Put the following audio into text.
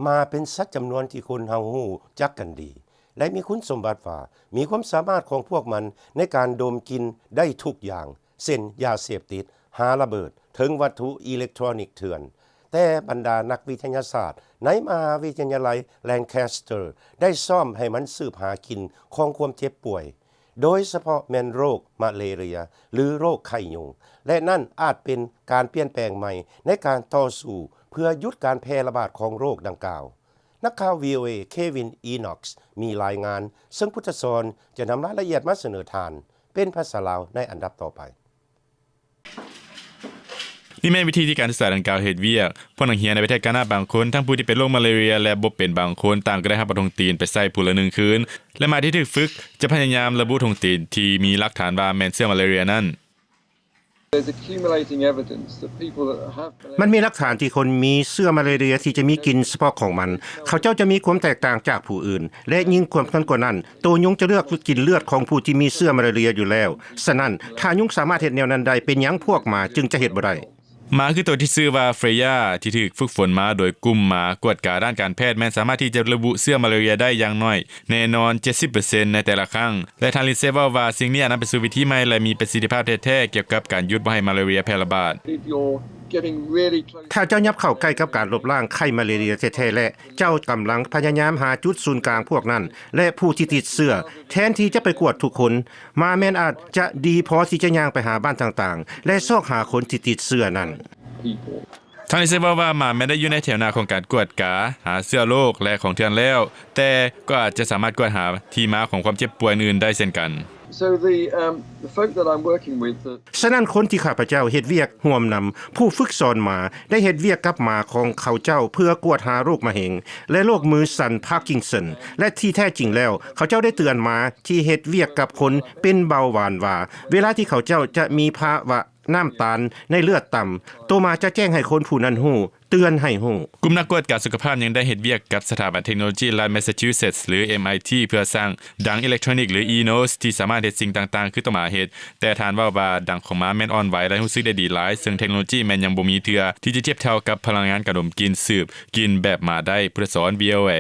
ໝາເປັນສັດຈຳນວນທີ່ຄົນເຮົາຮູ້ຈັກກັນດີ ແລະ ມີຄຸນສົມບັດວ່າ ມີຄວາມສາມາດຂອງພວກມັນໃນການດົມກິ່ນໄດ້ທຸກຢ່າງ ເຊັ່ນ ຢາເສບຕິດ, ຫາລະເບີດ, ເຖິງວັດຖຸອີເລັກໂທຣນິກເຖື່ອນ. ແຕ່ບັນດານັກວິທະຍາສາດໃນມະຫາວິທະຍາໄລ Lancaster ໄດ້ຊ້ອມໃຫ້ມັນສືບຫາກິ່ນຂອງຄວາມເຈັບປ່ວຍ, ໂດຍສະເພາະແມ່ນໂລກມາເລເຣຍ ຫຼື ໂລກໄຂ້ຍຸງ ແລະ ນັ້ນອາດເປັນການປ່ຽນແປງໃໝ່ໃນການຕໍ່ສູ້ເພື່ອຢຸດການແຜ່ລະບາດຂອງໂລກດັ່ງກ່າວ. ນັກຂ່າວ VOA Kevin Enox ມີລາຍງານ, ເຊິ່ງພຸດທະສອນຈະນຳລາຍລະອຽດມາສະເໜີທ່ານເປັນພາສາລາວໃນອັນດັບຕໍ່ໄປ. ນີ້ແມ່ນວິທີທີ່ການສຶກສາດັ່ງກ່າວເຮັດວຽກ. ພວກນັກຮຽນໃນປະເທດການາບາງຄົນ, ທັງຜູ້ທີ່ເປັນໂລກມາເລເຣຍ ແລະ ບໍ່ເປັນບາງຄົນ, ຕ່າງກໍໄດ້ຮັບເອົາຖົງຕີນໄປໃສ່ຜູ້ລະໜຶ່ງຄືນ ແລະ ໝາທີ່ຖືກຝຶກຈະພະຍາຍາມລະບຸຖົງຕີນທີ່ມີຫຼັກຖານວ່າແມ່ນເຊື້ອມາເລເຣຍນັ້ນ. There's accumulating evidence that people that have ມັນມີຫຼັກຖານທີ່ຄົນມີເຊື້ອມາເລເຣຍທີ່ຈະມີກິ່ນສະເພາະຂອງມັນ. ເຂົາເຈົ້າຈະມີຄວາມແຕກຕ່າງຈາກຜູ້ອື່ນ ແລະ ຍິ່ງກວ່ານັ້ນ, ໂຕຍຸງຈະເລືອກກິນເລືອດຂອງຜູ້ທີ່ມີເຊື້ອມາເລເຣຍຢູ່ແລ້ວ. ສະນັ້ນ, ຖ້າຍຸງສາມາດເຮັດແນວນັ້ນໄດ້, ເປັນຫຍັງພວກໝາຈຶ່ງຈະເຮັດບໍ່ໄດ້? ໝາຄືໂຕທີ່ຊື່ວ່າ Freya ທີ່ຖືກຝຶກຝົນມາໂດຍກຸ່ມໝາກວດກາດ້ານການແພດ ແມ່ນສາມາດທີ່ຈະລະບຸເຊື້ອມາເລເຣຍໄດ້ຢ່າງໜ້ອຍແນ່ນອນ ເຈັດສິບເປີເຊັນ ໃນແຕ່ລະຄັ້ງ. ແລະ ທ່ານ Lindsay ເວົ້າວ່າ ສິ່ງນີ້ອາດນຳໄປສູ່ວິທີໃໝ່ ແລະ ມີປະສິດທິພາບແທ້ໆ ກ່ຽວກັບການຢຸດບໍ່ໃຫ້ມາເລເຣຍແຜ່ລະບາດ. If you're getting really close ຖ້າເຈົ້າຫຍັບເຂົ້າໃກ້ກັບການລົບລ້າງໄຂ້ມາເລເຣຍແທ້ໆ ແລະ ເຈົ້າກຳລັງພະຍາຍາມຫາຈຸດສູນກາງພວກນັ້ນ ແລະ ຜູ້ທີ່ຕິດເຊື້ອ, ແທນທີ່ຈະໄປກວດທຸກຄົນ, ໝາແມ່ນອາດຈະດີພໍທີ່ຈະຍ່າງໄປຫາບ້ານຕ່າງໆ ແລະ ຊອກຫາຄົນທີ່ຕິດເຊື້ອນັ້ນ. People. ທ່ານ Lindsay ເວົ້າວ່າ ໝາແມ່ນໄດ້ຢູ່ໃນແຖວໜ້າຂອງການກວດກາຫາເຊື້ອໂລກ ແລະ ຂອງເຖື່ອນແລ້ວ, ແຕ່ກໍອາດຈະສາມາດກວດຫາທີ່ມາຂອງຄວາມເຈັບປ່ວຍອື່ນໆໄດ້ເຊັ່ນກັນ. So the, um, the folk that I'm working with, the ສະນັ້ນ, ຄົນທີ່ຂ້າພະເຈົ້າເຮັດວຽກຮ່ວມນຳ, ຜູ້ຝຶກສອນໝາ, ໄດ້ເຮັດວຽກກັບໝາຂອງເຂົາເຈົ້າເພື່ອກວດຫາໂລກມະເຮັງ ແລະ ໂລກມືສັ່ນ Parkinson ແລະ ທີ່ແທ້ຈິງແລ້ວ, ເຂົາເຈົ້າໄດ້ເຕືອນໝາທີ່ເຮັດວຽກກັບຄົນເປັນເບົາຫວານວ່າ ເວລາທີ່ເຂົາເຈົ້າຈະມີພາວະ ນ້ຳຕານໃນເລືອດຕ່ຳ, ໂຕໝາຈະແຈ້ງໃຫ້ຄົນຜູ້ນັ້ນຮູ້, ເຕືອນໃຫ້ຮູ້. ກຸ່ມນັກກວດກາສຸຂະພາບຍັງໄດ້ເຮັດວຽກກັບສະຖາບັນເທັກໂນໂລຈີລັດ Massachusetts ຫຼື MIT ເພື່ອສ້າງດັງອີເລັກໂທຣນິກ ຫຼື e-nose ທີ່ສາມາດເຮັດສິ່ງຕ່າງໆຄືໂຕໝາເຮັດ, ແຕ່ທ່ານເວົ້າວ່າດັງຂອງໝາແມ່ນອ່ອນໄຫວ ແລະ ຮູ້ສຶກໄດ້ດີຫຼາຍ, ເຊິ່ງເທັກໂນໂລຈີແມ່ນຍັງບໍ່ມີເທື່ອທີ່ຈະທຽບເທົ່າກັບພະລັງງານການດົມກິ່ນ ສືບກິ່ນແບບໝາໄດ້. ພຸດທະສອນ VOA.